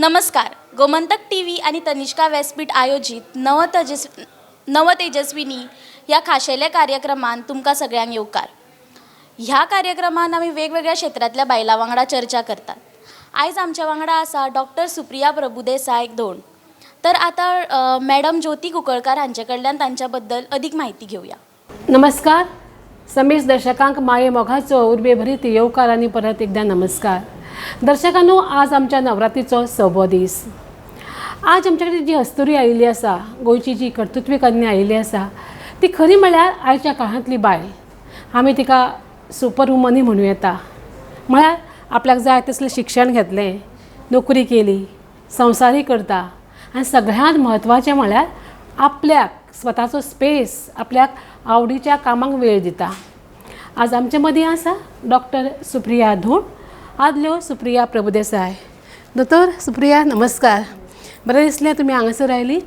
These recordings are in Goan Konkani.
नमस्कार. गोमंतक टीव्ही आनी तनिष्का व्यासपीठ आयोजीत नवतेजस्विनी ह्या खाशेल्या कार्यक्रमांत तुमकां सगळ्यांक येवकार. ह्या कार्यक्रमांत आमी वेगवेगळ्या क्षेत्रांतल्या बायलां वांगडा चर्चा करतात. आयज आमच्या वांगडा आसा डॉक्टर सुप्रिया प्रभुदेसाय धोंड. तर आतां मॅडम ज्योती कुंकळकार हांचे कडल्यान तांच्या बद्दल अदीक म्हायती घेवया. नमस्कार. समेस्त दर्शकांक माये मोगाचो उर्बे भरीत येवकार आनी परत एकदां नमस्कार. दर्शकांनो, आज आमच्या नवरात्रीचो सवो दीस. आज आमच्या कडेन जी अस्तुरी आयिल्ली आसा, गोंयची जी कर्तृत्वी कन्या आयिल्ली आसा, ती खरी म्हळ्यार आयच्या काळांतली बायल. आमी तिका सुपर वुमनूय म्हणूं येता. म्हळ्यार आपल्याक जाय तसलें शिक्षण घेतलें, नोकरी केली, संवसारूय करता आनी सगळ्यांत म्हत्वाचें म्हळ्यार आपल्याक स्वताचो स्पेस, आपल्याक आवडीच्या कामाक वेळ दिता. आज आमचे मदीं आसा डॉक्टर सुप्रिया धोंड, आदल्यो सुप्रिया प्रभुदेसाय. दोतोर सुप्रिया, नमस्कार. बरें दिसलें तुमी हांगासर आयली.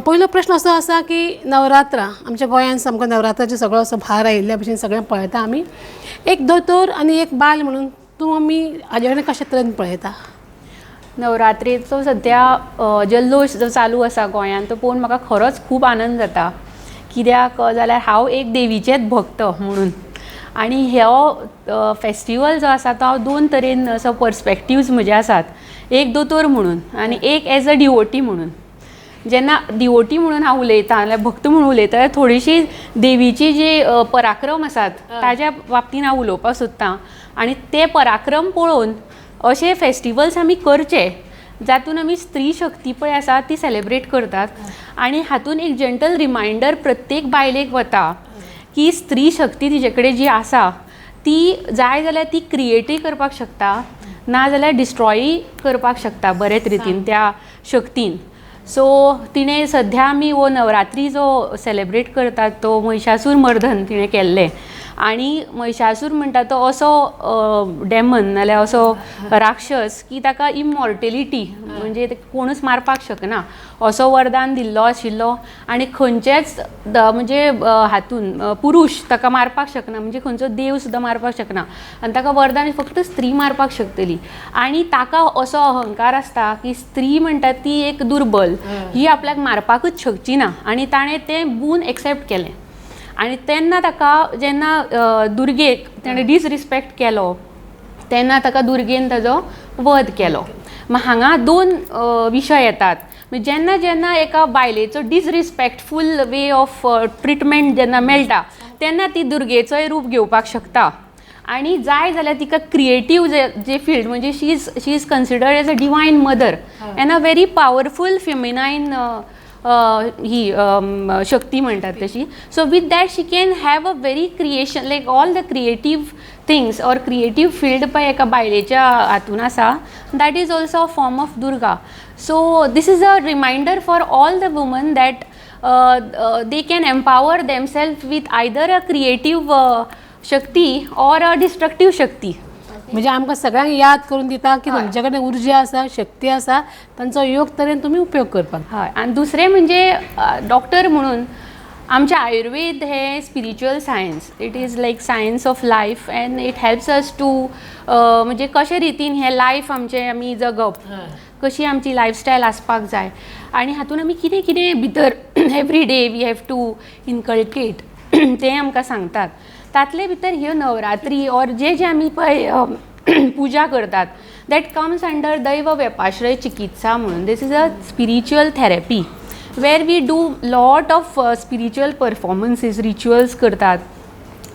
पयलो प्रश्न असो आसा की नवरात्रां आमच्या गोंयांत सामको नवरात्राचो सगळो असो भार आयिल्ल्या भशेन सगळें पळयता आमी. एक दोतोर आनी एक बायल म्हणून तूं आमी हाजे कडेन कशे तरेन पळयता? नवरात्रेचो सद्या जल्लोश जो चालू आसा गोंयांत, तो पळोवन म्हाका खरोच खूब आनंद जाता. कित्याक जाल्यार हांव एक देवीचेंच भक्त म्हणून. आनी हो फेस्टिवल जो आसा तो हांव दोन तरेन असो पर्सपेक्टिव्ज म्हजे आसात, एक दोतोर म्हणून आनी एक एज अ डिवोटी म्हणून. जेन्ना डिवोटी म्हणून हांव उलयतां जाल्यार, भक्त म्हणून उलयता जाल्यार, थोडीशी देवीची जी पराक्रम आसात ताज्या बाबतीन हांव उलोवपाक सोदतां. आनी ते पराक्रम पळोवन अशे फेस्टिवल्स आमी करचे, जातून आमी स्त्री शक्ती पळय आसा ती सेलेब्रेट करतात. आनी हातून एक जंटल रिमायंडर प्रत्येक बायलेक वता की स्त्री शक्ती तिजे कडेन जी आसा ती जाय जाल्यार ती क्रिएटूय करपाक शकता, ना जाल्यार डिस्ट्रॉय करपाक शकता बरेच रितीन त्या शक्तीन. सो तिणें सद्या आमी हो नवरात्री जो सेलेब्रेट करतात तो महिषासूर मर्दन तिणें केल्लें. आनी महिषासूर म्हणटा तो असो डेमन नाल्यार असो राक्षस की ताका इमॉर्टेलिटी, म्हणजे कोणूच मारपाक शकना असो वरदान दिल्लो आशिल्लो. आनी खंयचेच म्हणजे हातून पुरूश ताका मारपाक शकना, म्हणजे खंयचो देव सुद्दां मारपाक शकना. आनी ताका वरदान फक्त स्त्री मारपाक शकतली. आनी ताका असो अहंकार आसता की स्त्री म्हणटा ती एक दुर्बल, ही आपल्याक मारपाकूच शकची ना. आनी ताणें तें बून एक्सेप्ट केलें. आनी तेन्ना ताका जेन्ना दुर्गेक ताणें डिसरिस्पेक्ट केलो तेन्ना ताका दुर्गेन ताजो वध केलो. मागीर हांगा दोन विशय येतात. जेन्ना जेन्ना एका बायलेचो डिसरिस्पेक्टफूल वे ऑफ ट्रिटमेंट जेन्ना मेळटा तेन्ना ती दुर्गेचोय रूप घेवपाक शकता. आनी जाय जाल्यार तिका क्रिएटीव जे जे फिल्ड, म्हणजे she is considered as a divine mother and a very powerful feminine ही शक्ती म्हणटात तशी. So with that she can have a very creation, like all the creative things or creative field पळय एका बायलेच्या हातून आसा, that is also a form of Durga. So this is a reminder for all the women that they can empower themself with either a creative Shakti or a destructive शक्ती. म्हणजे आमकां सगळ्यांक याद करून दिता की तुमचे कडेन उर्जा आसा, शक्ती आसा, तांचो योग तरेन तुमी उपयोग करपाक. हय. आनी दुसरें म्हणजे डॉक्टर म्हणून आमचें आयुर्वेद हें spiritual science. It is like science of life and it helps us to म्हणजे कशे रितीन हें लायफ आमचें आमी जगप, कशी आमची लायफस्टायल आसपाक जाय आनी हातून आमी कितें कितें भितर every day we have to inculcate, तें आमकां सांगतात. तातले भितर ह्यो नवरात्री ऑर जे जे आमी पळय पुजा करतात, that comes under दैव वेपाश्रय चिकित्सा म्हणून. This is a spiritual therapy where we do lot of spiritual performances, rituals करतात.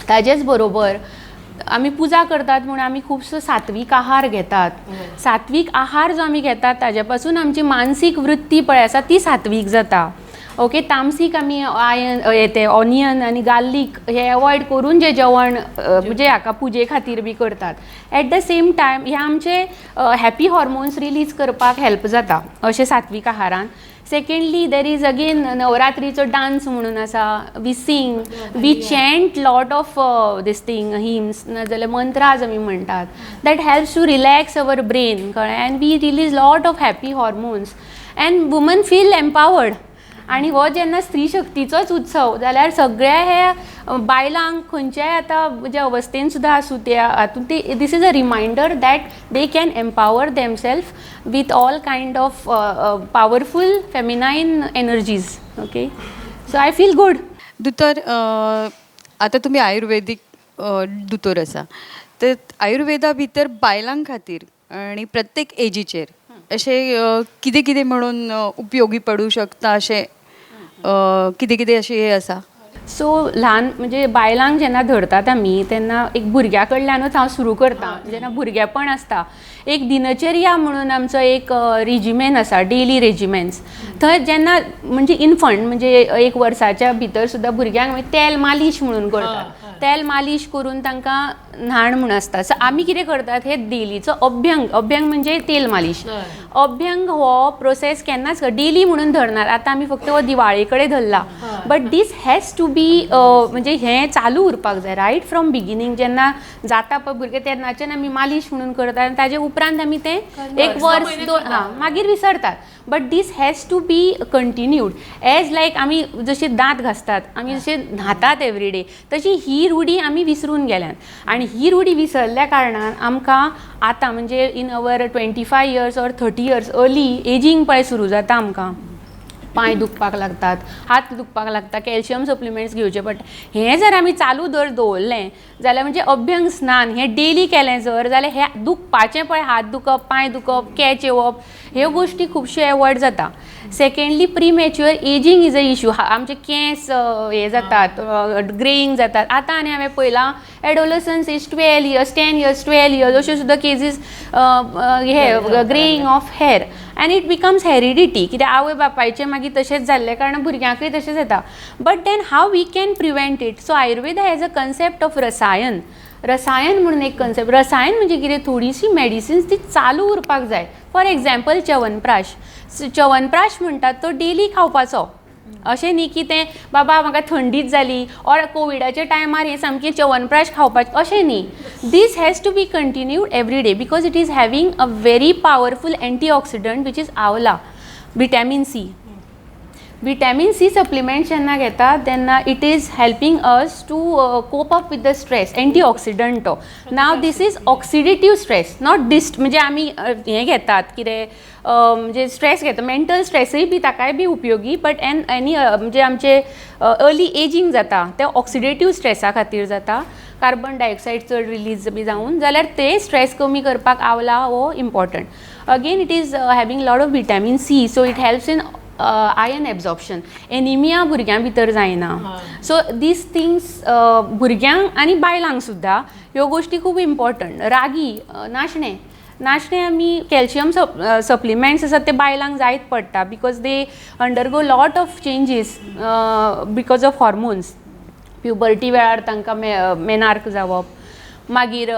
ताजेच बरोबर आमी पुजा करतात म्हूण आमी खुबसो सात्वीक आहार घेतात. सात्वीक आहार जो आमी घेतात ताजे पासून आमची मानसीक वृत्ती पळय आसा ती सात्वीक जाता. ओके, तामसीक आमी आयन हे ते ऑनियन आनी गार्लीक हे अवॉयड करून जे जेवण म्हणजे हाका पुजे खातीर बी करतात. एट the same time हे आमचे हॅपी हॉर्मोन्स रिलीज करपाक हेल्प जाता अशें सात्वीक आहारान. सेकंडली, there is again नवरात्रीचो डान्स म्हणून आसा. We sing, we chant lot of this thing, hymns नाजाल्यार मंत्राज आमी म्हणटात. That helps to relax our brain, कळ्ळें? And we release lot of happy hormones and women feel empowered. आनी हो जेन्ना स्त्री शक्तीचोच उत्सव जाल्यार सगळ्या हे बायलांक खंयच्याय आतां जे अवस्थेन सुद्दां आसूं त्या हातूंत ती this is a reminder that they can empower themself with all kind of powerful feminine energies, okay? So I feel good. दोतोर, आतां तुमी आयुर्वेदीक दोतोर आसा, तर आयुर्वेदा भितर बायलां खातीर आनी प्रत्येक एजीचेर अशें कितें कितें म्हणून उपयोगी पडूं शकता, अशें कितें कितें अशें हें आसा? सो ल्हान म्हणजे बायलांक जेन्ना धरतात आमी तेन्ना एक भुरग्या कडल्यानूच हांव सुरू करता. जेन्ना भुरगेपण आसता, एक दिनचर्या म्हणून आमचो एक रेजिमेन आसा, डेली रेजिमेन्स. थंय जेन्ना म्हणजे इनफंट म्हणजे एक वर्साच्या भितर सुद्दां भुरग्यांक मागीर तेल मालीश म्हणून करतात. तेल मालीश करून तांकां न्हाण म्हूण आसता. सो आमी कितें करतात, हे डेलीचो अभ्यंग, अभ्यंग म्हणजे तेल मालीश. अभ्यंग हो प्रोसेस केन्नाच डेली म्हणून धरनात. आतां आमी फक्त हो दिवाळे कडेन धरला, but this has to be म्हणजे हें चालू उरपाक जाय रायट फ्रॉम बिगिनींग. जेन्ना जाता पळय भुरगें तेन्नाच्यान आमी मालीश म्हणून करतात आनी ताजे उपरांत आमी तें एक वर्स दोन हां मागीर विसरतात, but this has to be continued as like आमी जशे दांत घासतात, आमी जशे न्हातात एवरीडे, तशी ही रुढी आमी विसरून गेल्यात. आनी ही रुढी विसरल्या कारणान आमकां आतां म्हणजे in our 25 years or 30 years early aging पळय सुरू जाता. आमकां पांय दुखपाक लागतात, हात दुखपाक लागता, कॅल्शियम सप्लिमेंट्स घेवचे पडटा. हें जर आमी चालू जर दवरलें जाल्यार, म्हणजे अभ्यंग स्नान हें डेली केलें जर जाल्यार, हें दुखपाचें पळय, हात दुखप, पांय दुखप, कॅच येवप, ह्यो गोश्टी खुबश्यो एवॉयड जाता. Secondly, premature aging is a issue. आमचे केंस हे जातात, ग्रेईंग जातात. आतां आनी हांवें पळयलां, adolescence is 12 years, 10 years, 12 years अश्यो सुद्दां cases hey greying of hair, and it becomes heredity. कित्याक आवय बापायचें मागीर तशेंच जाल्लें कारणान भुरग्यांकूय तशेंच जाता. But then how we can prevent it? So Ayurveda has a concept of रसायन. रसायन म्हणून एक कन्सेप्ट. रसायन म्हणजे कितें? थोडीशी मेडिसिन्स ती चालू उरपाक जाय. For example, chyawanprash. च्यवनप्राश म्हणटात तो डेली खावपाचो. अशें न्ही की तें बाबा म्हाका थंडीच जाली ऑर कोविडाच्या टायमार हें सामकें च्यवनप्राश खावपाचें अशें न्ही. This has to be continued every day because it is having a very powerful antioxidant, which is आवला, vitamin C. Vitamin C supplement जेन्ना घेता तेन्ना it is helping us to cope up with the stress. Antioxidant तो. Now this is oxidative stress, not dist म्हणजे आमी हें घेतात कितें, म्हणजे स्ट्रेस घेता, मेंटल स्ट्रेसय बी ताकाय बी उपयोगी. बट एन एनी म्हणजे आमचे अर्ली एजींग जाता ते ऑक्सिडेटीव स्ट्रेसा खातीर जाता, कार्बन डायऑक्सायड चड रिलीज बी जावन. जाल्यार ते स्ट्रेस कमी करपाक आवला हो important. Again, it is having lot of vitamin C, so it helps in iron absorption. Anaemia भुरग्यां भितर जायना. सो these things भुरग्यांक आनी बायलांक सुद्दां ह्यो गोश्टी खूब इम्पॉर्टंट. रागी, नाशणें. नाशणें आमी कॅल्शियम सप्लिमेंट्स आसात ते बायलांक जायत पडटा because they undergo lot of changes because of hormones. Puberty वेळार तांकां मेनार्क जावप, मागीर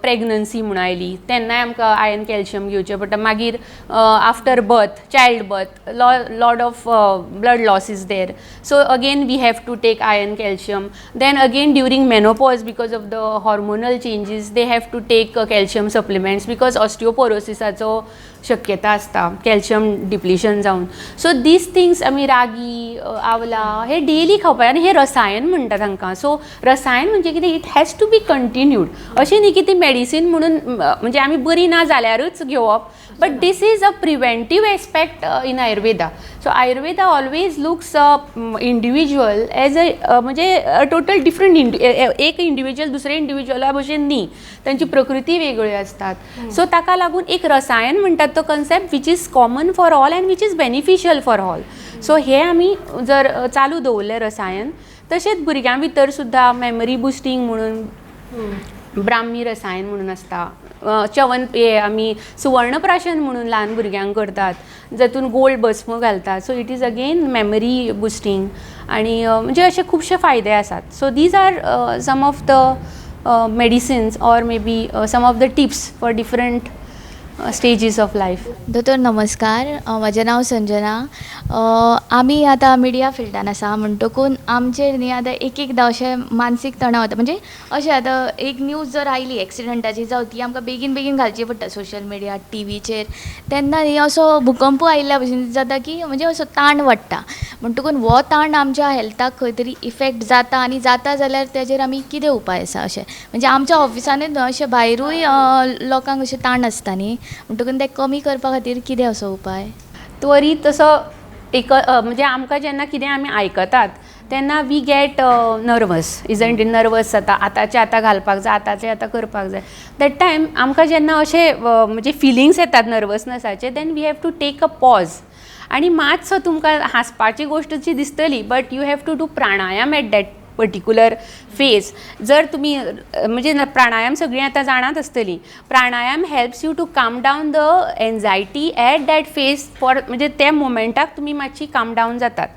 प्रेग्नन्सी म्हूण आयली तेन्नाय आमकां आयर्न कॅल्शियम घेवचें पडटा. मागीर after birth, child birth, lot of blood loss is there, so again we have to take iron, calcium. Then again during menopause, because of the hormonal changes, they have to take calcium supplements because ऑस्टिओपोरोसिसाचो शक्यता आसता कॅल्शियम डिप्लिशन जावन. सो these things आमी रागी, आवला हे डेली खावपाक आनी हे रसायन म्हणटा तांकां. सो रसायन म्हणजे कितें? It has to be continued. अशें न्ही की ती मेडिसीन म्हणून म्हणजे आमी बरी ना जाल्यारूच घेवप, but this is a preventive aspect in Ayurveda. So Ayurveda always looks individual as a म्हणजे टोटल डिफरंट. एक इंडिविज्युअल दुसऱ्या इंडिविज्युअला भशेन न्ही, तांची प्रकृती वेगळी आसतात. सो ताका लागून एक रसायन म्हणटात तो concept which is common for all and which is beneficial for all. So हे आमी जर चालू दवरलें रसायन, तशेंच भुरग्यां भितर सुद्दां मेमरी बुस्टींग म्हणून ब्राह्मी रसायन म्हणून आसता. च्यवन हे आमी सुवर्णप्राशन म्हणून ल्हान भुरग्यांक करतात, जातून गोल्ड भस्म घालतात. So it is again memory boosting आनी म्हणजे अशे खुबशे फायदे आसात. So these are some of the medicines or maybe some of the tips for different stages of life. दोतोर नमस्कार. म्हजें नांव संजना. आमी आतां मिडिया फिल्डान आसा म्हणटकून आमचेर न्ही आतां एक एकदां अशें मानसीक तणाव येता. म्हणजे अशें आतां एक न्यूज जर आयली एक्सिडंटाची जावं ती आमकां बेगीन बेगीन घालची पडटा सोशल मिडिया टिवीचेर, तेन्ना न्ही असो भुकंप आयिल्ल्या भशेन जाता की म्हणजे असो ताण वाडटा. म्हणटकून हो ताण आमच्या हेल्थाक खंय तरी इफेक्ट जाता आनी जाता जाल्यार तेजेर आमी कितें उपाय आसा अशें म्हणजे आमच्या ऑफिसानूच न्हय अशें भायरूय लोकांक अशें ताण आसता न्ही, म्हणटकून तें कमी करपा खातीर कितें असो उपाय? त्वरीत असो एक म्हणजे आमकां जेन्ना कितें आमी आयकतात तेन्ना we get nervous, isn't it? Nervous जाता, आतांचें आतां घालपाक जाय, आतांचें आतां करपाक जाय. That time आमकां जेन्ना अशें म्हणजे फिलिंग्स येतात नर्वसनसाचे, then we have to take a pause. आनी मातसो तुमकां हांसपाची गोश्ट जी दिसतली, but you have to do pranayama at that particular phase. जर तुमी म्हणजे प्राणायाम सगळीं आतां जाणात आसतलीं, pranayama helps you to calm down the anxiety at that phase for म्हणजे त्या मोमेंटाक तुमी मातशी काम डावन जातात.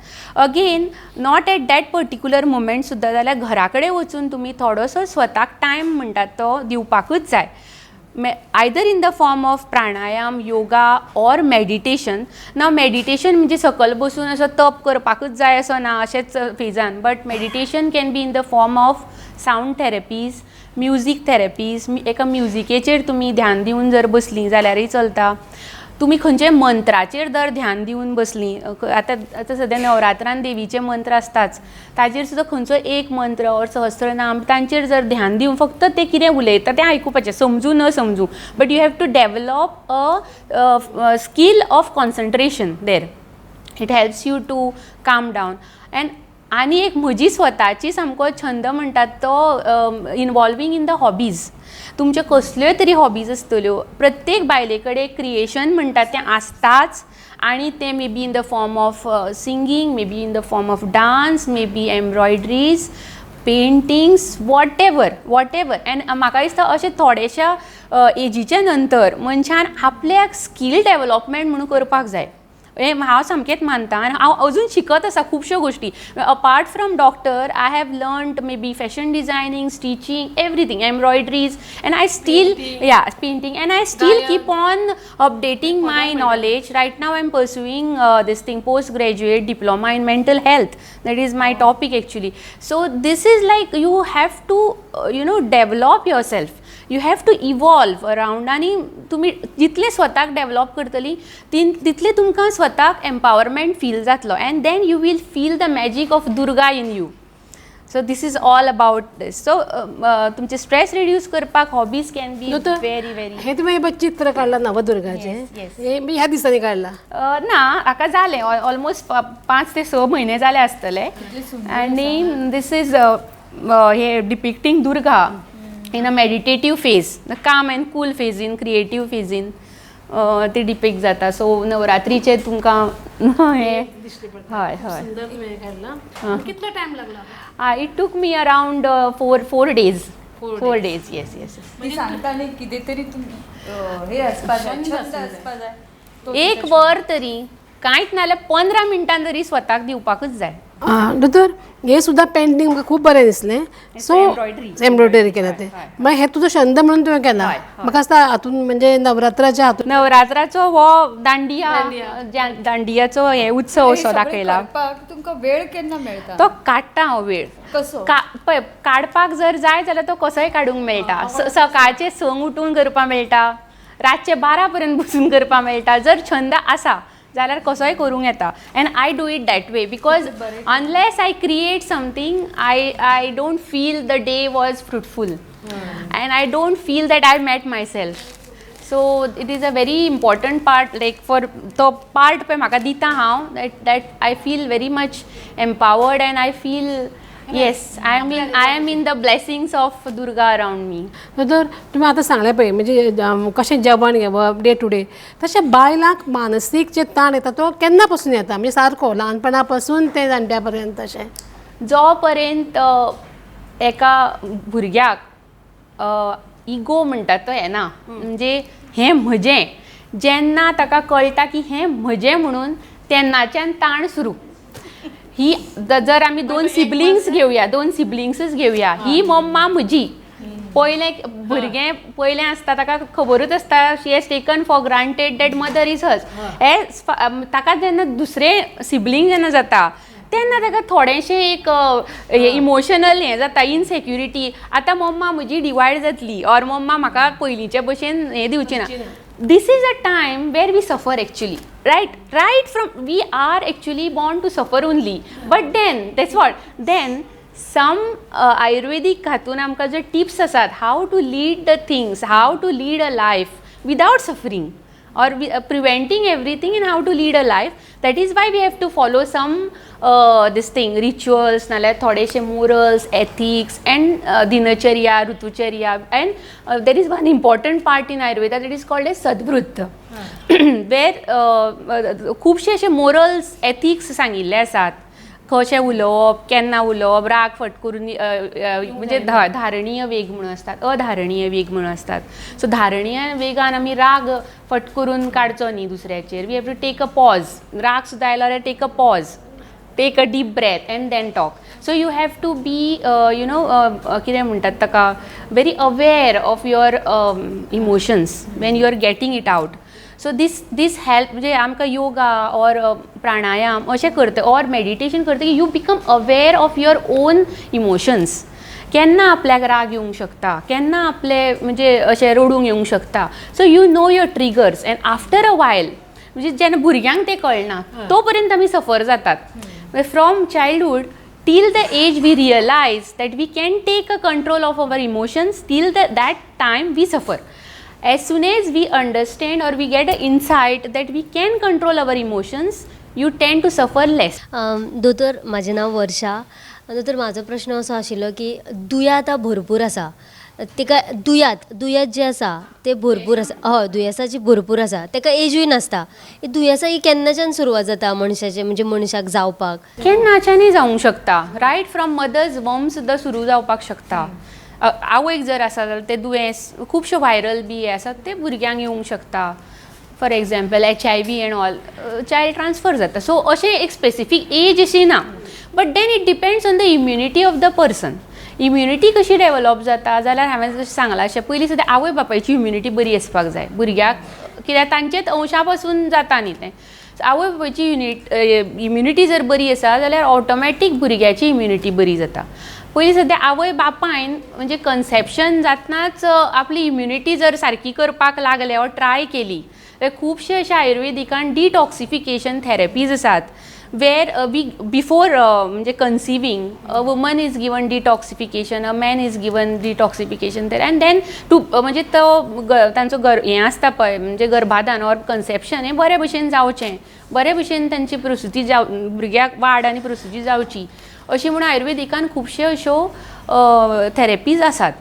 Again not at that particular moment सुद्दां जाल्यार घरा कडेन वचून तुमी थोडोसो स्वताक टायम म्हणटात तो दिवपाकूच जाय, either in the form of pranayama, yoga or meditation. Now meditation म्हणजे सकयल बसून असो तप करपाकूच जाय असो ना अशेंच Fajans, but meditation can be in the form of sound therapies, music therapies. एका म्युजिकेचेर तुमी ध्यान दिवन जर बसलीं जाल्यारय चलता. तुमी खंयच्याय मंत्राचेर जर ध्यान दिवन बसलीं, आतां आतां सद्या नवरात्रान देवीचे मंत्र आसताच, ताजेर सुद्दां खंयचो एक मंत्र ऑर सहस्त्रनाम तांचेर जर ध्यान दिवन फक्त ते कितें उलयता तें आयकुपाचें, समजूं न समजूं, but you have to develop a skill of concentration there. It helps you to calm down. And आनी एक म्हजी स्वताची सामको छंद म्हणटात तो इनवॉल्वींग इन the hobbies. तुमच्यो कसल्योय तरी हॉबीज आसतल्यो, प्रत्येक बायले कडेन क्रिएशन म्हणटात तें आसताच, आनी तें may be in the form of singing, may be in the form of dance, may be embroideries, paintings, whatever whatever. And म्हाका दिसता अशें थोडेश्या एजीच्या नंतर मनशान आपल्याक स्कील डेवलपमेंट म्हणून करपाक जाय. हें हांव सामकेंच मानता आनी हांव अजून शिकत आसा खुबश्यो गोश्टी. Apart from doctor, I have learned may be fashion designing, stitching, everything, embroideries, and I still, yeah, painting, and I still keep on updating my knowledge. Right now I am pursuing this thing, post graduate diploma in mental health, that is my topic actually. So this is like you have to develop yourself, you have to evolve around. आनी तुमी जितले स्वताक डेवलप करतली तितले तुमकां स्वताक एम्पावरमेंट फील जातलो, and then you will feel the magic of Durga in you. So this is all about this. So तुमचे स्ट्रेस रिड्यूस करपाक हॉबीज can be दोतोर, व्हेरी व्हेरी. हे तुवें पळय चित्र काडलां नवदुर्गाचें? Yes. हें बी ह्या दिसांनी काडलां? ना, हाका जालें ऑलमोस्ट 5 ते 6 म्हयने जाले आसतले. आनी this is hey depicting Durga in a meditative phase, the calm and cool phase in creative फेजीन ती डिपिक्ट जाता. सो नवरात्रीचे तुमकां हे हय हय. सुंदर तुवें काडलां. कितलो टायम लागला? It took me around 4 days, 4 days, yes. ती सांगता न्ही, कितें तरी हे आसपा जाय, छंद आसपा जाय तो. एक वर तरी कांयच नाजाल्यार 15 मिनटां तरी स्वताक दिवपाकूच जाय. आं दोतोर, हें सुद्दां पेंटींग म्हाका खूब बरें दिसलें. So embroidery. Embroidery केलां तें. मागीर हें तुजो छंद म्हणून तुवें केलां? हय, म्हाका दिसता हातून म्हणजे नवरात्राच्या हातून नवरात्राचो हो दांडिया, दांडियाचो हे उत्सव हे असो सगळें दाखयला. करपाक तुमकां वेळ केन्ना मेळटा? तो काडटा हांव वेळ. कसो? पळय, काडपाक जर जाय जाल्यार तो कसोय काडूंक मेळटा. सकाळचे 6ंक उठून करपाक मेळटा, रातचे 12 पर्यंत बसून करपाक मेळटा. जर छंद आसा जाल्यार कसोय करूंक येता, and I do it that way because unless I create something, I don't feel the day was fruitful and I don't feel that I met myself. So it is a very important part, like for तो पार्ट पळय म्हाका दिता हांव, that I feel very much empowered and I feel, yes, I am in the blessings of Durga around me. दोतोर, तुमी आतां सांगलें पळय म्हणजे कशें जेवण घेवप डे टू डे, तशें बायलांक मानसीक जे ताण येता तो केन्ना पासून येता, म्हणजे सारको ल्हानपणा पासून ते जाणट्या पर्यंत अशें? जो पर्यंत एका भुरग्याक इगो म्हणटात तो येना, म्हणजे हें म्हजें, जेन्ना ताका कळटा की हें म्हजें म्हणून, तेन्नाच्यान ताण सुरू. ही जर आमी दोन सिबलिंग्स घेवया, दोन सिबलिंग्सूच घेवया, ही मम्मा म्हजी. पयलें भुरगें पयलें आसता ताका खबरूच आसता, she has taken for granted that mother is hers. As ताका जेन्ना दुसरें सिबलींग जेन्ना जाता तेन्ना ताका थोडेशें एक इमोशनल हें जाता, इनसेक्युरिटी, आतां मम्मा म्हजी डिवायड जातली ऑर मम्मा म्हाका पयलींचे भशेन हें दिवची ना. This is a time where we suffer actually, right from we are actually born to suffer only, but then that's what then some Ayurvedic हातून आमकां जे टिप्स आसात, how to lead the things, how to lead a life without suffering or preventing everything and how to lead a life. That is why we have to follow some this thing rituals, नाल्यार थोडेशे morals, ethics and दिनचर्या, ऋतुचर्या. And there is one important part in Ayurveda that is called as सद्वृत्त, where खुबशे अशे मोरल्स, एथिक्स सांगिल्ले आसात, कशें उलोवप, केन्ना उलोवप, राग फट करून म्हणजे धारणीय वेग म्हणून आसतात, अधारणीय वेग म्हणून आसतात. सो धारणीय वेगान आमी राग फट करून काडचो न्ही दुसऱ्याचेर. We have to take a pause. राग सुद्दां आयलो जाल्यार take a pause, take a deep breath and then talk. So you have to be कितें म्हणटात ताका, very aware of your emotions when you are getting it out. So this help, म्हणजे आमकां योगा ऑर प्राणायाम अशें करता ऑर मेडिटेशन करता की you become aware of your own emotions. केन्ना आपल्याक राग येवंक शकता, केन्ना आपले म्हणजे अशें रडूंक येवंक शकता. So you know your triggers and after a while, म्हणजे जेन्ना भुरग्यांक तें कळना तो पर्यंत आमी सफर जातात. From childhood till the age we realize that we can take a control of our emotions, till that time we suffer. As soon as we understand or we get an insight that we can control our emotions, you tend to suffer less. दोतोर, म्हाजें नांव वर्षा. दोतोर, म्हाजो प्रश्न असो आशिल्लो की दुयेंत आतां भरपूर आसा, तेका दुयेंत जें आसा तें भरपूर आसा. हय, दुयेंसाची भरपूर आसा, तेका एजूय नासता. ही दुयेंसां ही केन्नाच्यान सुरवात जाता मनशाचे, म्हणजे मनशाक जावपाक? केन्नाच्यानूय जावंक शकता. रायट फ्रॉम मदर्स वॉम सुद्दां सुरू जावपाक शकता. आवयक जर आसा जाल्यार ते दुयेंस खुबशे व्हायरल बी हे आसात ते भुरग्यांक येवंक शकता. For example, HIV and all child transfer जाता. सो अशें एक स्पेसिफीक एज अशी ना, but then it depends on the immunity of the person. Immunity कशी डेवलप जाता जाल्यार हांवें जशें सांगलां अशें, पयलीं सुद्दां आवय बापायची इम्युनिटी बरी आसपाक जाय भुरग्याक, कित्याक तांचेच अंशा पासून जाता न्ही तें. आवय बापायची इम्युनिटी जर बरी आसा जाल्यार ऑटोमॅटीक भुरग्याची इम्युनिटी बरी जाता. पयलीं सद्या आवय बापायन म्हणजे कन्सेप्शन जातनाच आपली इम्युनिटी जर सारकी करपाक लागले ऑर ट्राय केली जाल्यार खुबशे अशे आयुर्वेदिकान डिटॉक्सिफिकेशन थेरपीज आसात, वेर we before म्हणजे conceiving a woman is given detoxification, a man is given detoxification there, and then to म्हणजे तो तांचो हें आसता पळय, म्हणजे गर्भाधान ऑर कन्सेप्शन हें बरे भशेन जावचें, बरे भशेन तांची प्रसुती जाव, भुरग्याक वाड आनी प्रसुती जावची अशी म्हणून आयुर्वेदिकान खुबश्यो अश्यो थेरपीज आसात.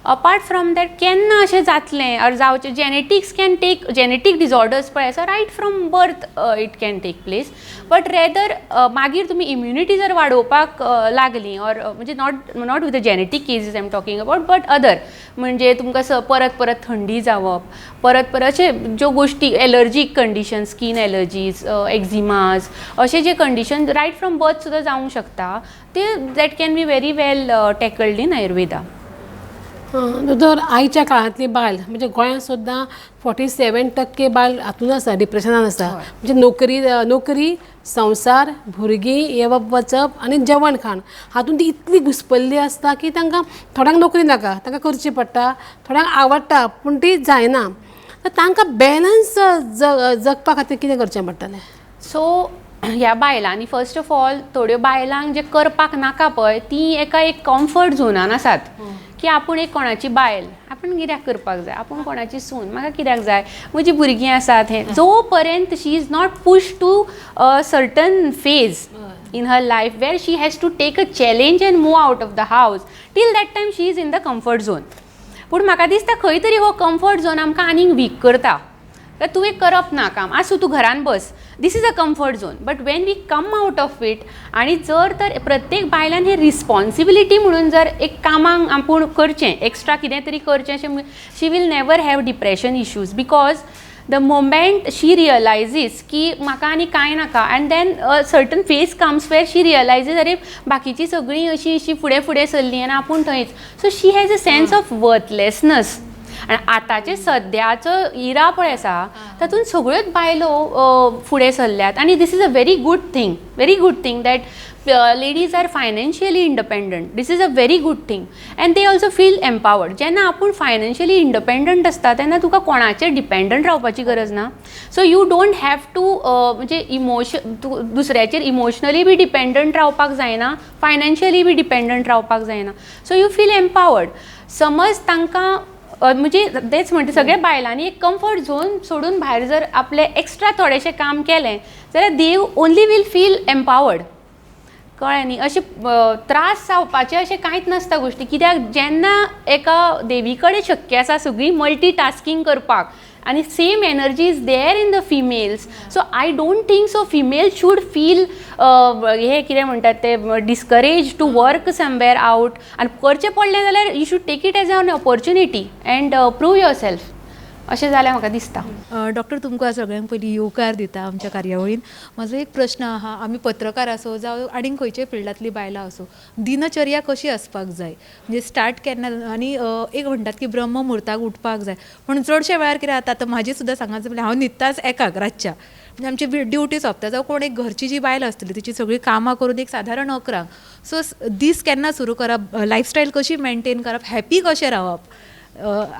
अपार्ट फ्रॉम that, केन्ना अशें जातलें ऑर जावचें, genetics can take, genetic disorders पळय आसा, right from birth it can take place, but rather मागीर तुमी इम्युनिटी जर वाडोवपाक लागली ऑर म्हणजे not with the genetic cases I am talking about, but other म्हणजे तुमकां परत परत थंडी जावप, परत परत अशे ज्यो गोश्टी allergic condition, skin allergies, eczemas, अशे जे कंडिशन रायट फ्रॉम बर्थ सुद्दां जावंक शकता, ते that can be very well tackled in Ayurveda. दोतोर, आयच्या काळांतली बायल म्हणजे गोंयांत सुद्दां 47% बायल हातून आसा, डिप्रेशनान आसा. म्हणजे नोकरी, संवसार, भुरगीं येवप वचप आनी जेवण खाण हातूंत ती इतली घुसपल्ली आसता की तांकां थोड्यांक नोकरी नाका, तांकां करची पडटा, थोड्यांक आवडटा पूण ती जायना. तर तांकां बॅलन्स जगपा खातीर कितें करचें पडटलें? सो ह्या बायलांनी फर्स्ट ऑफ ऑल, थोड्यो बायलांक जे करपाक नाका पळय, ती एका एक कम्फर्ट झोनान आसात की आपूण एक कोणाची बायल, आपूण कित्याक करपाक जाय, आपूण कोणाची सून, म्हाका कित्याक जाय, म्हजी भुरगीं आसात. हें जो पर्यंत she is not push to a certain phase in her life where she has to take a challenge and move out of the house, till that time she is in the comfort zone. पूण म्हाका दिसता खंय तरी हो कम्फर्ट झोन आमकां आनीक वीक करता. तर तुवें करप ना काम, आसूं तूं घरान बस, this is a comfort zone. But when we come out of it, आनी जर तर प्रत्येक बायलान हे रिस्पॉन्सिबिलिटी म्हणून जर एक कामांक आपूण करचें, एक्स्ट्रा कितें तरी करचें अशें, she will never have depression issues, because The moment she realizes की म्हाका आनी कांय नाका, and then certain phase comes where she realizes, अरे, बाकीची सगळीं अशी अशी फुडें फुडें सरलीं आनी आपूण थंयच. So she has a sense of वर्थलेसनस. आनी आतांचे सद्याचो इरा पळय आसा, तातूंत सगळ्योच बायलो फुडें सरल्यात आनी this is a very good thing, very good thing that ladies are financially independent. This is a very good thing and they also feel empowered. जेन्ना आपूण फायनान्शियली इंडिपेंडंट आसता, तेन्ना तुका कोणाचेर डिपेंडंट रावपाची गरज ना. So you don't have to म्हणजे इमोशन, तूं दुसऱ्याचेर इमोशनली बी डिपेंडंट रावपाक जायना, फायनान्शियली बी डिपेंडंट रावपाक जायना. So you feel empowered. समज तांकां म्हणजे तेच म्हणटा, सगळ्या बायलांनी एक कम्फर्ट झोन सोडून भायर जर आपलें एक्स्ट्रा थोडेशें काम केलें जाल्यार they only will feel empowered. कळ्ळें न्ही? अशें त्रास जावपाचें अशें कांयच नासता गोश्टी, कित्याक जेन्ना एका देवी कडेन शक्य आसा सगळी मल्टी टास्कींग करपाक आनी same energy is there in the females, so I don't think so female should feel हे कितें म्हणटात ते, discourage to work somewhere out. आनी करचें पडलें जाल्यार you should take it as an opportunity and prove yourself, अशें जाल्यार म्हाका दिसता. डॉक्टर, तुमकां सगळ्यांक पयलीं येवकार दिता आमच्या कार्यावळीन. म्हजो एक प्रश्न आहा, आमी पत्रकार आसूं जावं आनीक खंयच्याय फिल्डांतली बायलां आसूं, दिनचर्या कशी आसपाक जाय? म्हणजे स्टार्ट केन्ना? आनी एक म्हणटात की ब्रह्म मुहूर्ताक उठपाक जाय, पूण चडशे वेळार कितें जाता, आतां म्हाजी सुद्दां सांगात जाल्यार हांव न्हिदताच एकाक रातच्या. म्हणजे आमची ड्युटी सोंपता जावं कोण एक घरची जी बायल आसतली, तिची सगळीं कामां करून एक सादारण 11 सो दीस केन्ना सुरू करप, लायफस्टायल कशी मेनटेन करप, हॅपी कशें रावप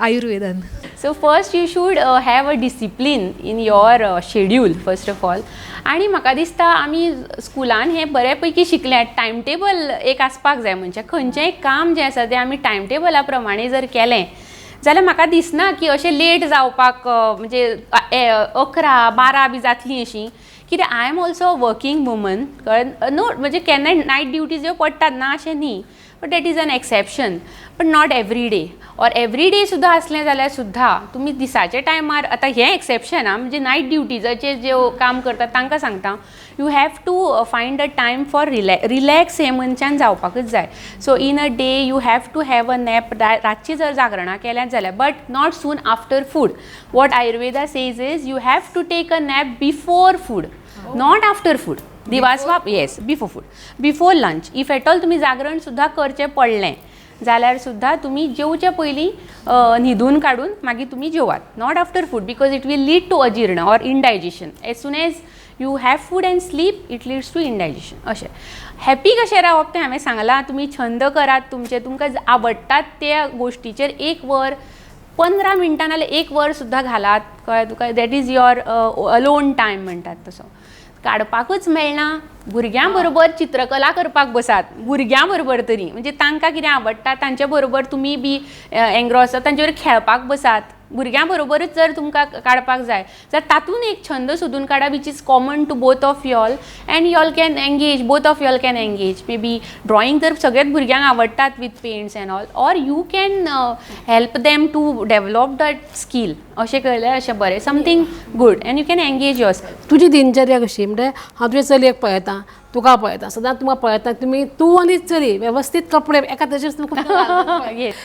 आयुर्वेदान? So first you should have a discipline in your schedule, first of all. आनी म्हाका दिसता आमी स्कुलान हें बरे पैकी शिकल्यात, टायम टेबल एक आसपाक जाय. म्हणजे खंयचेंय काम जें आसा तें आमी टायम टेबला प्रमाणे जर केलें जाल्यार म्हाका दिसना की अशें लेट जावपाक, म्हणजे 11-12 बी जातलीं अशीं. कित्याक I am also a working woman, कळ्ळें न्हू? म्हणजे केन्नाय नायट ड्युटीज ज्यो पडटात, ना अशें न्ही, but that is an exception, but not every day or every day सुद्दां आसलें जाल्यार सुद्दां तुमी दिसाच्या टायमार, आतां हें एक्सेप्शन आं, म्हणजे नायट ड्युटीजाचेर ज्यो काम करतात तांकां सांगता, you have to find a time for relax. हें मनशान जावपाकूच जाय. So in a day you have to have a nap. रातची जर जागरणां केल्यात जाल्यार, but not soon after food. What Ayurveda says is you have to take a nap before food, not after food. दिवास वाप, yes, before food, before lunch. If at all तुमी जागरण सुद्दां करचें पडलें जाल्यार सुद्दां तुमी जेवचे पयलीं न्हिदून काडून मागीर तुमी जेवात, not after food, because it will lead to अजीर्ण or indigestion. As soon as you have food and sleep, it leads to indigestion. अशें हॅपी कशें रावप तें हांवें सांगलां. तुमी छंद करात तुमचे, तुमकां आवडटात त्या गोश्टीचेर एक वर, 15 मिनटां नाल्यार एक वर सुद्दां घालात. कळ्ळें तुका? That is your alone time म्हणटात तसो. काडपाकूच मेळना, भुरग्यां बरोबर चित्रकला करपाक बसात, भुरग्यां बरोबर तरी. म्हणजे तांकां कितें आवडटा, तांचे बरोबर तुमी बी एंग्रोस आसा, तांचे बरोबर खेळपाक बसात. भुरग्यां बरोबरच जर तुमकां काडपाक जाय जाल्यार तातूंत एक छंद सोदून काडा which is common to both of y'all and y'all can engage, both of y'all can engage. Maybe drawing तर सगळ्याच भुरग्यांक आवडटात with paints and all, or you can help them to develop that skill. अशें केल्यार अशें बरें, something good and you can engage yourself. तुजी दिनचर्या कशी? म्हणजे हांव तुज्या चलयेक पळयतां, तुका पळयता, सदांच तुमकां पळयता, तुमी, तूं आनी चली वेवस्थीत कपडे एका तशेंच.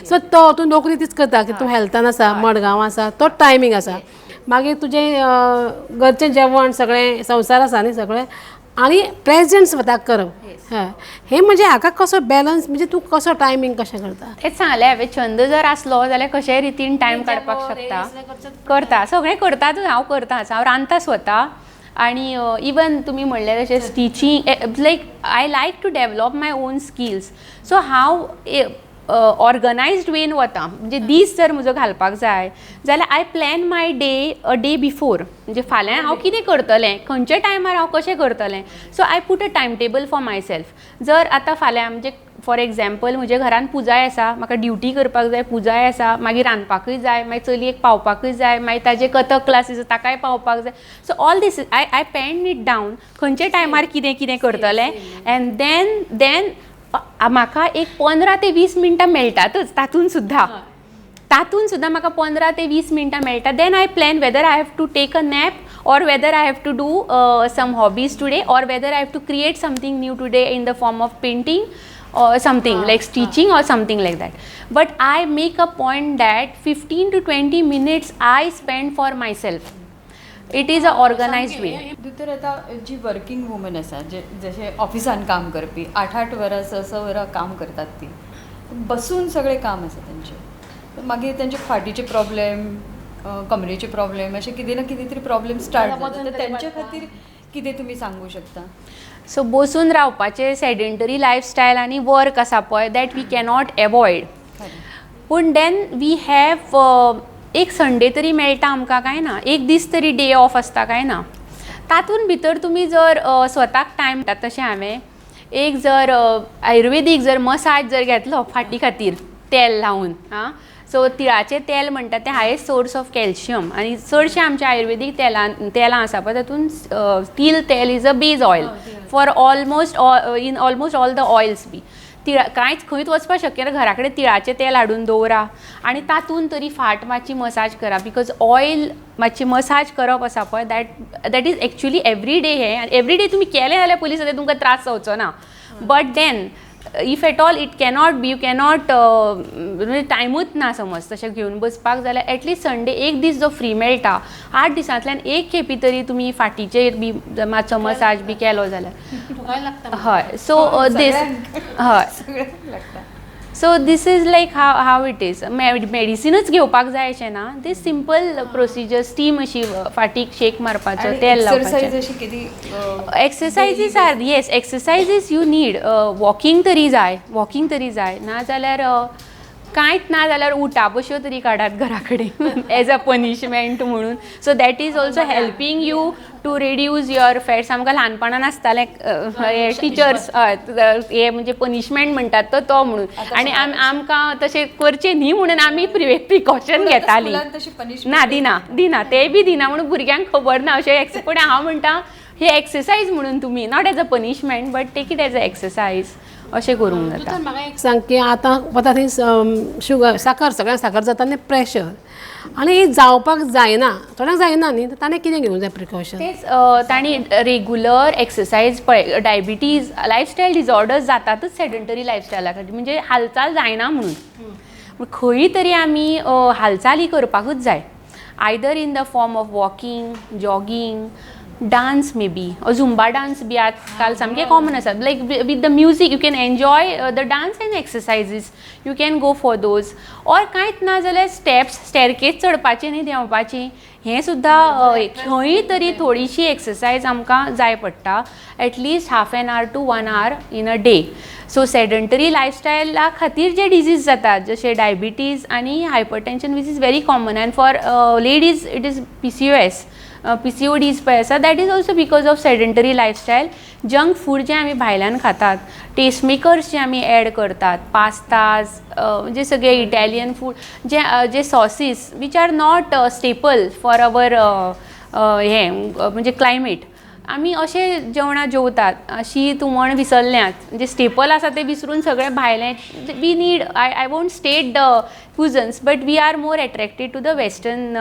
सो तो तूं नोकरी तीच करता की तूं हेल्थान आसा, मडगांव आसा, तो टायमींग आसा. मागीर तुजें घरचें जेवण, सगळें संवसार आसा न्ही सगळें, आनी प्रेजंट स्वताक करप, हय, हें म्हणजे हाका कसो बॅलन्स, म्हणजे तूं कसो टायमींग कशें करता? तेच सांगलें हांवें, छंद जर आसलो जाल्यार कशेय रितीन टायम काडपाक शकता. करता, सगळें करताच हांव, करताच हांव, रांदता स्वता आनी इवन तुमी म्हणलें तशें stitching, like I like to develop my own skills, so हांव ऑर्गनायज्ड वेन वता. म्हणजे दीस जर म्हजो घालपाक जाय जाल्यार I plan my day a day before. म्हणजे फाल्यां हांव कितें करतलें, खंयच्या टायमार हांव कशें करतलें. So I put a time table for myself. जर आतां फाल्यां म्हणजे फॉर एग्जाम्पल म्हज्या घरान पुजाय आसा, म्हाका ड्युटी करपाक जाय, पुजाय आसा, मागीर रांदपाकूय जाय, मागीर चलयेक पावपाकूय जाय, मागीर ताजे कथक क्लासीस ताकाय पावपाक जाय. So all this I pen it down, खंयच्या टायमार कितें कितें करतलें, अँड then then म्हाका एक 15 ते 20 मिनटां मेळटातच. तातूंत सुद्दां म्हाका 15 ते 20 मिनटां मेळटा. Then I plan whether I have to take a nap or whether I have to do some hobbies today or whether I have to create something new today in the form of painting or something like stitching or something like that. But I make a point that 15 to 20 minutes I spend for myself. It is a organized way. दोतोर, आतां जी वर्कींग वुमन आसा, जे जशे ऑफिसान काम करपी, 8-8 वरां, 6-6 वरां काम करतात, ती बसून सगळें काम आसा तेंचें, मागीर तेंचे फाटीचे प्रॉब्लेम, कमरेचे प्रॉब्लेम, अशें कितें ना कितें तरी प्रॉब्लेम स्टार्ट जाता, तेंच्या खातीर कितें तुमी सांगू शकता? सो बसून रावपाचें सेडेंटरी लायफस्टायल आनी वर्क आसा पळय, that we cannot avoid. पूण then we have एक संडे तरी मेळटा आमकां काय ना, एक दीस तरी डे ऑफ आसता काय ना, तातूंत भितर तुमी जर स्वताक टायम दितात, तशें हांवें एक जर आयुर्वेदीक जर मसाज जर घेतलो फाटी खातीर तेल लावन, आं, सो तिळाचें तेल म्हणटा तें हायस्ट सोर्स ऑफ कॅल्शियम आनी चडशें आमच्या आयुर्वेदीक तेलान तेलां आसा पळय, तातूंत तील तेल is a base oil for almost in almost all the oils बी. तिळा कांयच खंयच वचपाक शक्य ना, घरा कडेन तिळाचें तेल हाडून दवरा आनी तातूंत तरी फाट मातशी मसाज करा, because oil मातशी मसाज करप आसा पळय, that is actually every day. हें एवरी डे तुमी केलें जाल्यार पयलीं सद्या तुमकां त्रास जावचो ना. But then if at all it cannot be, you cannot, म्हणजे टायमूच ना समज तशें घेवन बसपाक जाल्यार, एटलिस्ट संडे एक दीस जो फ्री मेळटा, 8 दिसांतल्यान एक खेपी तरी तुमी फाटीचेर बी मातसो मसाज बी केलो जाल्यार. हय, सो दीस, हय. सगळ्यांक लागता. So this is like how it is. मेडिसिनूच घेवपाक जाय अशें ना. दीस सिंपल प्रोसिजर, स्टीम अशी फाटीक शेक मारपाचो, तेल एक्सरसाइज लावपाचें. अशी कितें? Exercises are, yes, exercises you need. Walking तरी जाय, वॉकिंग तरी जाय. नाजाल्यार कांयच ना जाल्यार उठा बश्यो तरी काडात घरा कडेन एज अ पनिशमेंट म्हणून. So that is also helping you to reduce your fats. आमकां ल्हानपणान आसतालें हे टिचर्स, हय, हे म्हणजे पनिशमेंट म्हणटात तो तो म्हणून आनी आमकां तशें करचें न्ही म्हणून आमी प्रिकॉशन घेतालीं. स्कुलान तशी punishment ना, दिना, दिना, ते बी दिना म्हणून भुरग्यांक खबर ना अशें. पूण हांव म्हणटा, ही एक्सरसायज म्हणून तुमी, not as a punishment but take it as a exercise, अशें करूंक जाता. तर म्हाका एक सांग की आतां वता थंय शुगर, साकर, सगळ्यांक साकर जाता आनी प्रेशर आनी जावपाक जायना, थोड्यांक जायना न्ही, तर ताणें कितें घेवंक जाय प्रिकॉशन? तेच, तांणी रेगुलर एक्सरसायज. पळय, डायबिटीज, लायफस्टायल डिजॉर्डर्स जातातच सेडंटरी लायफस्टायला खातीर, म्हणजे हालचाल जायना म्हणून. खंय तरी आमी हालचाली करपाकूच जाय, either in the form of walking, jogging, dance, maybe Zumba dance बी आजकाल सामकें कॉमन आसा. Like with the music you can enjoy the dance and exercises, you can go for those. Or कांयच ना जाल्यार स्टेप्स, स्टेरकेज चडपाची न्ही देंवपाची, हें सुद्दां खंय तरी थोडीशी एक्सरसायज आमकां जाय पडटा, at least half an hour to one hour in a day. So sedentary लायफस्टायला खातीर जे डिजीज जातात, जशे डायबिटीज आनी hypertension, which is very common, and for ladies it is PCOS, PCODs पळय आसा, that is also because of sedentary lifestyle, junk food जें आमी भायल्यान खातात, टेस्ट मेकर्स जे आमी एड करतात, पास्ताज, म्हणजे सगळे Italian food, J J sauces which are not staple for our हें म्हणजे क्लायमेट. आमी अशें जेवणां जेवतात, शीत हुमण विसरल्यात, म्हणजे स्टेपल आसा तें विसरून सगळें भायलें. We need, I won't state the cuisines, but we are more attracted to the western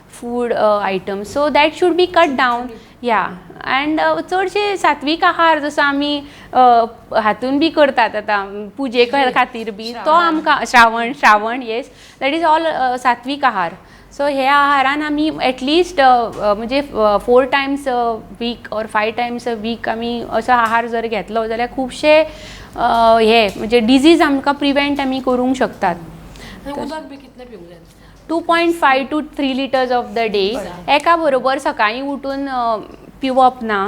food items, so that should be cut down, yeah. And चडशे सात्वीक आहार, जसो आमी हातून बी करतात आतां पुजे खातीर बी, तो आमकां Shravan, Shravan, yes, that is all सात्वीक आहार. सो ह्या आहारान आमी एटलिस्ट म्हणजे four times a week or five times a week आमी असो आहार जर घेतलो जाल्यार खुबशे हे म्हणजे डिजीज आमकां प्रिवेंट आमी करूंक शकतात. उदक बी कितलें पिवंक जाय? 2.5 to 3 litres of the day. एका बरोबर सकाळीं उठून पिवप ना.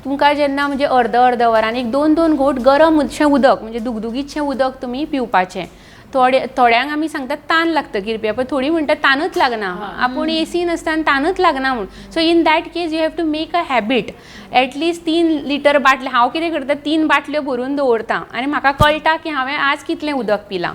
तुमकां जेन्ना म्हणजे अर्द अर्द वरान एक दोन दोन घोट गरम अशें उदक, म्हणजे दुगदुगीतशें उदक तुमी पिवपाचें. थोडे थोड्यांक आमी सांगतात तान लागतकीर पिया, पण थोडीं म्हणटात तानच लागना, आपूण एसीन आसता, तानच लागना म्हूण. So in that case you have to make a habit, at least 3 litre बाटले. हांव कितें करता, तीन बाटल्यो भरून दवरता आनी म्हाका कळटा की हांवें आज कितलें उदक पिलां.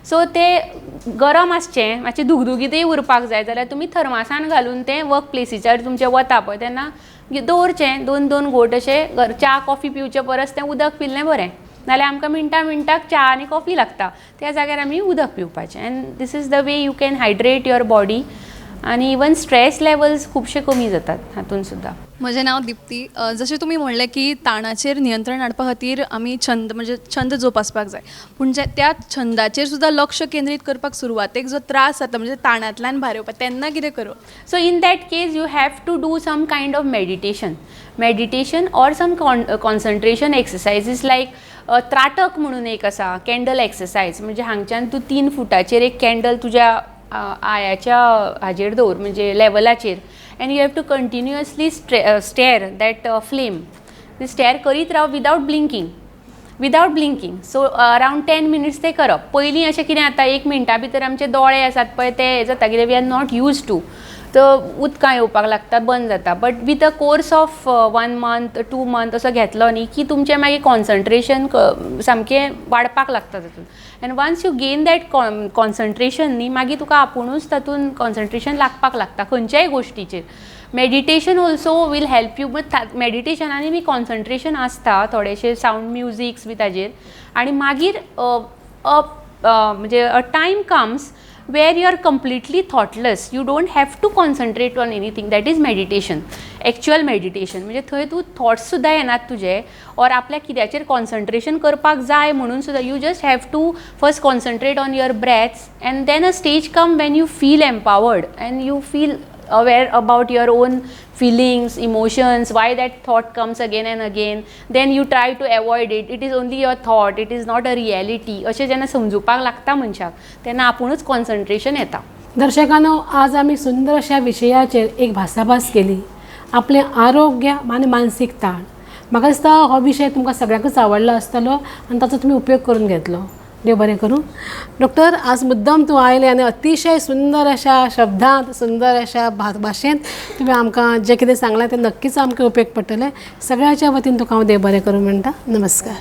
सो तें गरम आसचें, मातशें दुगदुगीतय उरपाक जाय जाल्यार तुमी थर्मासान घालून तें वर्क प्लेसीचेर तुमचें वता पळय तेन्ना दवरचें. दोन दोन घोट अशें च्या कॉफी पिवचे परस तें उदक पिल्लें बरें. नाल्यार आमकां मिनटां मिनटाक च्या आनी कॉफी लागता, त्या जाग्यार आमी उदक पिवपाचें, and this is the way you can hydrate your body आनी इवन स्ट्रेस लेवल्स खुबशे कमी जातात हातून सुद्दां. म्हजें नांव दिप्ती. जशें तुमी म्हणलें की ताणाचेर नियंत्रण हाडपा खातीर आमी छंद, म्हणजे छंद जोपासपाक जाय, पूण जे त्या छंदाचेर सुद्दां लक्ष केंद्रीत करपाक सुरवातेक जो त्रास जाता, म्हणजे ताणांतल्यान भायर येवपाक, तेन्ना कितें करप? So in that case you have to do some kind of meditation or some concentration exercises like त्राटक म्हणून एक आसा, कॅन्डल एक्सरसायज. म्हणजे हांगच्यान तूं 3 फुटाचेर एक कॅन्डल तुज्या आयाच्या हाजेर दवर, म्हणजे लेवलाचेर, and you have to continuously stare that flame. Stare करीत राव without blinking, without blinking. So around 10 minutes तें करप. पयलीं अशें कितें जाता, एक मिनटा भितर आमचे दोळे आसात पळय ते हें जाता, कित्याक we are not used to, तर उदकां येवपाक लागता, बंद जाता. But with a course of one month, 2 month असो घेतलो न्ही की तुमचें मागीर कॉन्सन्ट्रेशन सामकें वाडपाक लागता तातूंत. And once you gain that concentration न्ही, मागीर तुका आपुणूच तातूंत कॉन्सन्ट्रेशन लागपाक लागता खंयच्याय गोश्टीचेर. Meditation also will help you, but मेडिटेशनांनी B concentration आसता, थोडेशे सावंड म्युजिक्स बी ताजेर. आनी मागीर म्हणजे a time comes where you are completely thoughtless, you don't have to concentrate on anything. That is meditation, actual meditation. म्हणजे थंय तूं थॉट्स सुद्दां येनात तुजे ऑर आपल्याक कित्याचेर कॉन्सन्ट्रेशन करपाक जाय म्हणून सुद्दां. You just have to first concentrate on your breaths, and then a stage come when you feel empowered and you feel aware about your own feelings, emotions, why that thought comes again and again. Then you try to avoid it. It is only your thought, it is not a reality. अशें जेन्ना समजुपाक लागता मनशाक, तेन्ना आपुणूच कॉन्सन्ट्रेशन येता. दर्शकांनो, आज आमी सुंदर अशा विशयाचेर एक भासाभास केली, आपलें आरोग्य आनी मानसीक ताण. म्हाका दिसता हो विशय तुमकां सगळ्यांकूच आवडलो आसतलो आनी ताचो तुमी उपयोग करून घेतलो. देव बरें करूं. डॉक्टर, आज मुद्दम तूं आयलें आनी अतिशय सुंदर अशा शब्दांत, सुंदर अशा भाशेंत तुवें आमकां जें कितें सांगलां तें नक्कीच आमकां उपयोग पडटलें. सगळ्याच्या वतीन तुका हांव देव बरें करूं म्हणटा. नमस्कार.